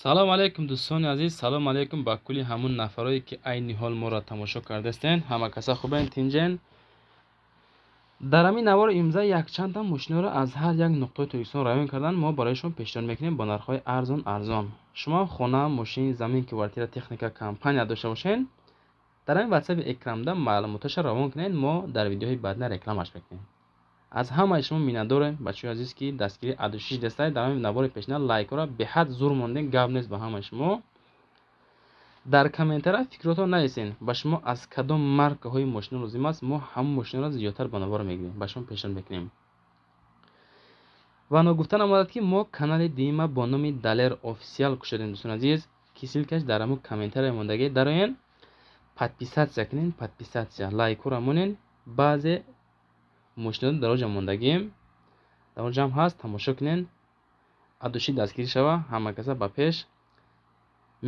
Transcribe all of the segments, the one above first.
Салом алейкум, дӯстони азиз, салом алейкум ба кулли ҳамун нафарое, ки айни ҳол моро тамошо кардастен. Ҳама каса хубен, тинҷен? Дар ҳамин навори имрӯза якчандта мошиноро аз ҳар як нуқтаи Тоҷикистон равон кардан мо барои шумо пешниҳод мекунем бо нархҳои арзон арзон. Шумо хона, мошин, замин, квартира, техника, компания дошта бошед, дар ҳамин ватсапи экранда маълумоташа равон кунед, мо дар видеоҳои баъдина рекламаш мекунем. Аз ҳамаи шумо миннатдорем, бачаҳои азиз, ки дастгирии адушиш дастаи. Дар ҳамин навори пешина лайкҳоро беҳад зур мондем, гап нест ба ҳамаи шумо. Дар комментария фикротон нависен, ба шумо аз кадом маркаҳои мошино лозим аст, мо ҳамон мошиноро зиёдтар ба навор мегирем, ба шумо пешниҳод мекунем. Ва ногуфта намонад, ки мо канали дуюма бо номи Далер Офисиал кушодем, дӯстони азиз, ки ссылкаш дар ҳамон комментария мондагӣ. Дароен, подписаться кунен, подписаться, лайкҳоро монен. Баъзе мошиноро дар оҷа мондагием, дар онҷа ҳам ҳаст, тамошо кунен. Адуши дастгирӣ шава, ҳама каса ба пеш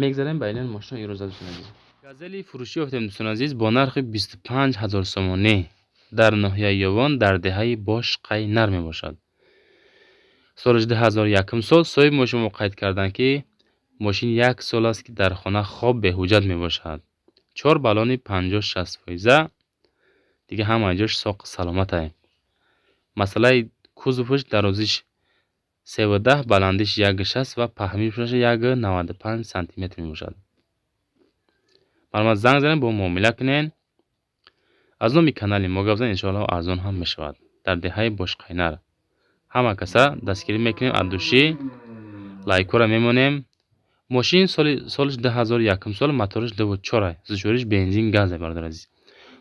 мегзарем. Ба эълони мошино ирӯза, дӯстони азиз, Газели фурӯшӣ ёфтем, дӯстони азиз, бо нархи 25 000 сомонӣ. Дар ноҳияи Ёвон, дар деҳаи Бошқайнар мебошад. Соли 2001 сол. Соҳиби мошин мо қайд карданд, ки мошин як сол аст, ки дар хона хоб, беҳуҷҷат мебошад. Чор баллони 50-60 фоиза, дига ҳамаи ҷош соқ саломатай. Масъалаи кузоваш: дарозиш 3,10, баландиш 1,60 ва паҳмиш 1,95 сантиметр мебошад. Марҳамат, занг занед, бо муомила кунед. Аз номи канали мо гап занед, иншоалло, арзон ҳам мешавад. Дар деҳаи Бошқайнар. Ҳама каса дастгирӣ мекунем, аз душӣ лайкҳоро мемонем. Мошин солиш 2001 сол, моториш 2,4, сӯзишвориш бензин, газе. Бародари азиз,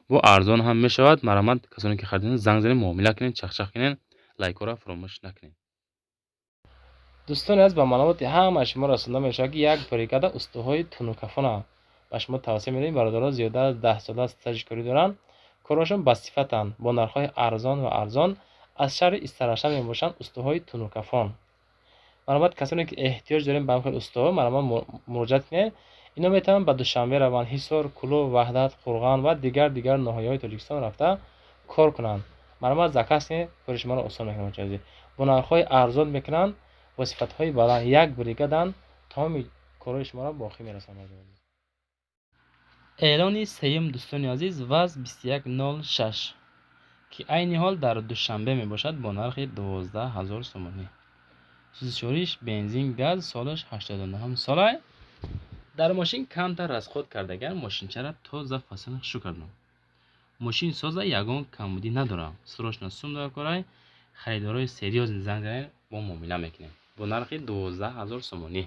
бо арзон ҳам мешавад. Марҳамат, касоне ки хариданд, занг занед, муомила кунед, чахчах кунед, лайкҳоро фаромӯш накунед. Дӯстони азиз, ба маълумоти ҳамаи шумо расонда мешавад, ки як бригада устоҳои тунукафона ба шумо тавсия медиҳем. Бародарон зиёда аз 10 сола стажи корӣ доранд, корҳошон басифатанд, бо нархҳои арзон ва арзон. Аз шаҳри Истаравшан мебошанд устоҳои тунукафон. Марҳамат, касоне ки эҳтиёҷ дорем ба ҳамхел устоҳо, марҳамат, муроҷиат кунед. Ино метавонанд ба Душанбе раванд, Ҳисор, Кӯлоб, Ваҳдат, Қурған ва дигар дигар ноҳияҳои Тоҷикистон рафта кор кунанд. Марҳамат, заказ кунед, кори шуморо осон мекунанд. Бачаи азиз, бо нархҳои арзон мекунанд, бо сифатҳои баланд. Як бригаданд, тамоми корҳои шуморо ба охир мерасонанд. Эълони сеюм, дӯстони азиз, ВАЗ 2106, ки айни ҳол дар Душанбе мебошад, бо нархи 12 000 сомонӣ. Сӯзишвориш бензин, газ, солаш 89 солай. Дар мошин камтар расход кардаган, мошинчара тоза фасон хушу кардам. Мошин соза, ягон камбудӣ надорам. Срочно сум дар корай, харидорои серьёзный занг занед, бо муомила мекунем бо нархи 12 000 сомонӣ.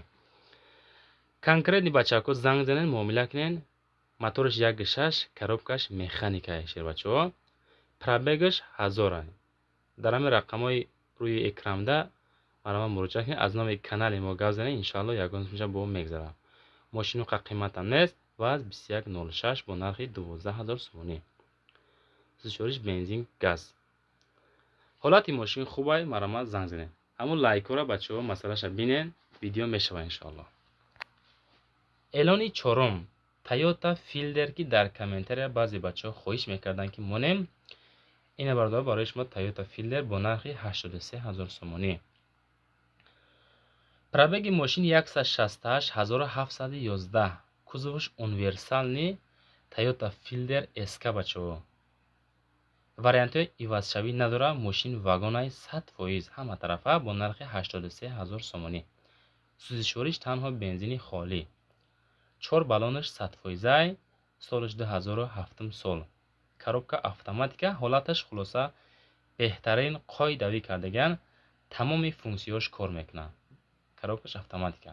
Конкретный бачаҳако, занг занед, муомила кунед. Мотораш 1,6, коробкаш механикае, шербачаҳо. Пробегаш 1000. Дар ҳамин рақамҳои рӯи экранда марҳамат, муроҷиат кунед, аз номи канали мо гап занед, иншоалло, ягон сумша бо мегзарам. Мошину қа қиматам нест. ВАЗ 2106 бо нархи 12 000 сомонӣ, сӯзишвориш бензин, газ. Ҳолати мошин хубай, марҳамат, занг занед. Ҳамун лайкҳоро, бачаҳо, масъалаша бинед, видео мешава, иншоалло. Эълони чорум: Тойота Филдер, ки дар комментария баъзе бачаҳо хоҳиш мекарданд, ки монем. Ина, бародар, барои шумо Тойота Филдер бо нархи 83 000 сомонӣ. Пробеги мошин 168 711, кузоваш универсальный, Тойота Филдер СК. Бачаҳо, вариантҳои ивазшавӣ надорад. Мошин вагонаи, 100%, ҳама тарафа, бо нархи 83 000 сомонӣ. Сӯзишвориш танҳо бензини холӣ, чор баллонаш 100 фоизай, солаш 2007 сол, коробка автоматика. Ҳолаташ хулоса беҳтарин, қоидавӣ кардаган, тамоми функсияҳош кор мекунад, коробкаш автоматика.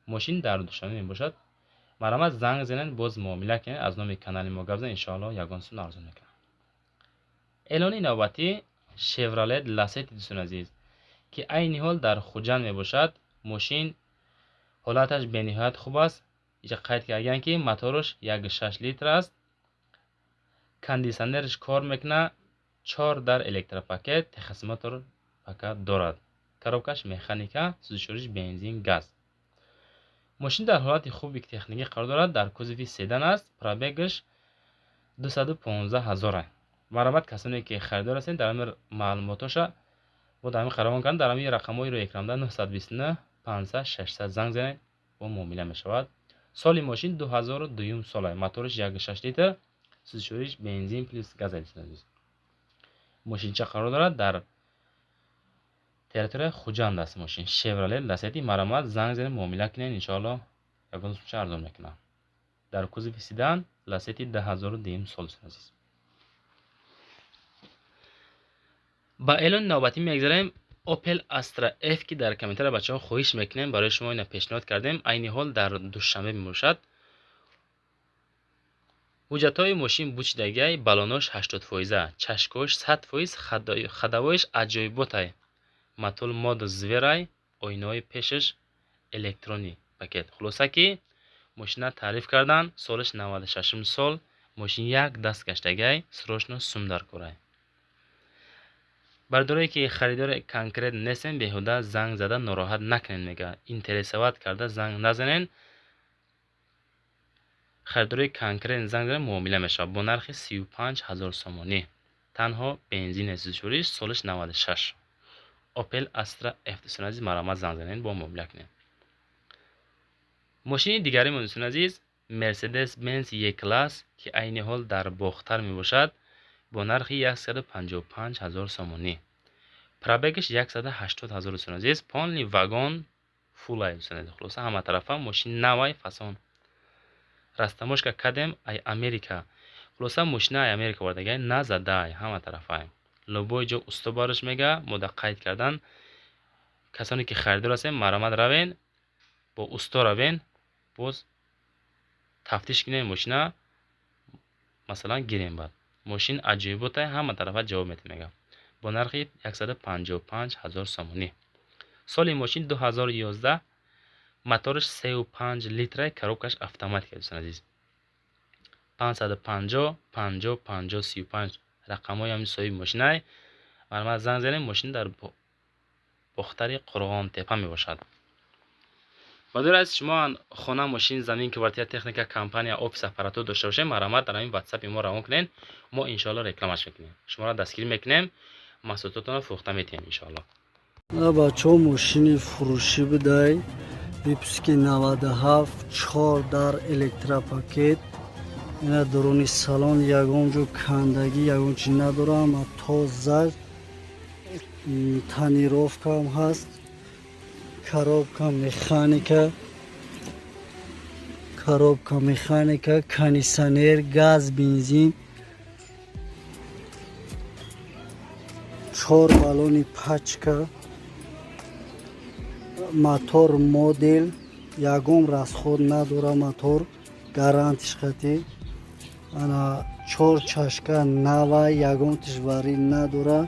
Мошин дар Душанбе мебошад. Марҳамат, занг занед, боз муомила кунед, аз номи канали мо гап занед, иншоалло, ягон сум арзон мекунам. Эълони навбатӣ: Шевролет Ласети, дӯстони азиз, ки айни ҳол дар Хуҷанд мебошад. Мошин ҳолаташ бениҳоят хуб аст. Иҷа қайд кардаган, ки мотораш 1,6 литр аст, кондитсионераш кор мекунад, чор дар электропакет, техосмотр пакет дорад, коробкаш механика, сӯзишвориш бензин, газ. Мошин дар ҳолати хуби техникӣ қарор дорад, дар кузови седан аст, пробегаш 215 ҳазора. Марҳамат, касоне ки харидор ҳастед, дар ҳамин маълумотоша бо дар ҳамин қарор кардам, дар ҳамин рақамҳои рӯи экранда 929 500 600 занг занед. Бо муомила мешавад. Соли мошин 2002 сола. Моториш 1.6 литр, сӯзишвориш бензин плюс газ, дӯстони азиз. Мошинча қарор дорад дар территорияи Хуҷанд аст мошин. Chevrolet Lacetti, марҳамат, занг занед, муомила кунед, иншоалло ягон сумча арзон мекунам. Дар кузови седан Lacetti 2002 сол, дӯстони азиз. Ба эълони навбатӣ мегзарем. Opel Astra F, ки дар комментария бачаҳо хоҳиш мекунем, барои шумо ина пешниҳод кардем. Айни ҳол дар Душанбе мебошад. Ҳуҷҷатҳои мошин бучидагиай, балонош 80%, чашкош 100%, ходовоиш аҷоиботай. Мотор мод зверай, оинаҳои пешаш электронӣ пакет. Хулоса ки мошина таъриф кардан, солаш 96 сол, мошин як даст гаштагиай, срочно сум дар корай. Бардорое ки харидори конкрет нестен, беҳуда занг зада нороҳат накунед, мега. Интересовать карда занг назанен. Харидори конкрет занг зада муомила мешавад бо нархи 35 ҳазор сомонӣ. Танҳо бензин сӯзишвориш, солаш 96. Opel Astra F, дӯстони азиз, марҳамат, занг занед, бо муомила кунед. Мошини дигаримон, дӯстони азиз, Mercedes Benz E-класс, ки айни ҳол дар Бохтар мебошад, бо нархи 155 ҳазор сомонӣ. Пробегаш 180 ҳазор, дӯстони азиз, полный вагон фулай, дӯстони азиз. Хулоса ҳама тарафа мошин навай фасон. Растаможка кардем ай Америка. Хулоса мошина ай Америка овардагай, назадай ҳама тарафай. Любой ҷо усто барош мега, мо дар қайд кардан касоне ки харидор ҳастем, марҳамат, равен, бо усто равен, боз тафтиш кунем мошина, масалан гирем баъд. Мошин аҷоиботай, ҳама тарафа ҷавоб медиҳад, мега. Бо нархи 155 ҳазор сомонӣ. Соли мошин 2011, мотораш 3,5 литрай, коробкаш автоматика, дӯстони азиз. 550 50 50 35 рақамҳои ҳамин соҳиби мошинай. Марҳамат, занг занед, мошин дар Бохтари Қурғонтепа мебошад. Бадор аз шумо хона, мошин, замин, квартира, техника, компания, офис, аппаратура дошта бошед, марҳамат, дар ҳамин ватсапи мо равон кунед, мо иншоалло рекламаш мекунем. Шуморо дастгирӣ мекунем, маҳсулотатонро фурӯхта метиҳем иншоалло. Бачаҳо, мошини фурӯшӣ будай, выпуски 97, чор дар электропакет. Ина дуруни салон ягон ҷо кандагӣ, ягон чи надорам, тоза, тонировкаам ҳаст, коробка механика, коробка механика, кондитсионер, газ, бензин, чор баллони пачка, мотор модел, ягон расход надора мотор, гарантиш қатӣ. Ана чор чашка нава, ягон тишварӣ надора.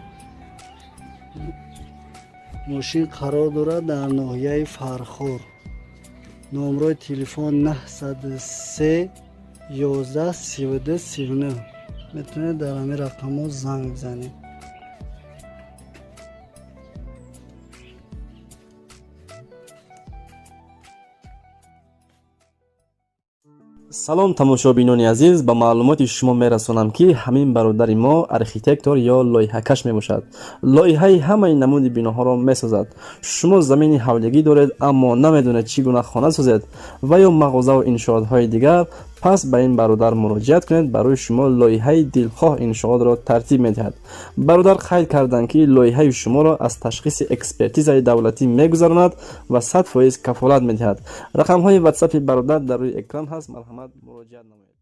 Мошин қарор дорад дар ноҳияи Фархор. Номрои телефон 903 11 32 39. Метавонед дар ҳамин рақамҳо занг бизанед. Салом, тамошобинони азиз! Ба маълумоти шумо мерасонам, ки ҳамин бародари мо архитектор ё лоиҳакаш мебошад. Лоиҳаи ҳамаи намуди биноҳоро месозад. Шумо замини ҳавлигӣ доред, аммо намедонед, чӣ гуна хона созед ва ё мағозаву иншоотҳои дигар, пас ба ин бародар муроҷиат кунед, барои шумо лоиҳаи дилхоҳ иншоотро тартиб медиҳад. Бародар қайд карданд, ки лоиҳаи шуморо аз ташхиси экспертизаи давлатӣ мегузаронад ва 100% кафолат медиҳад. Рақамҳои ватсапи бародар дар рӯи экран ҳаст, марҳамат, муроҷиат намоед.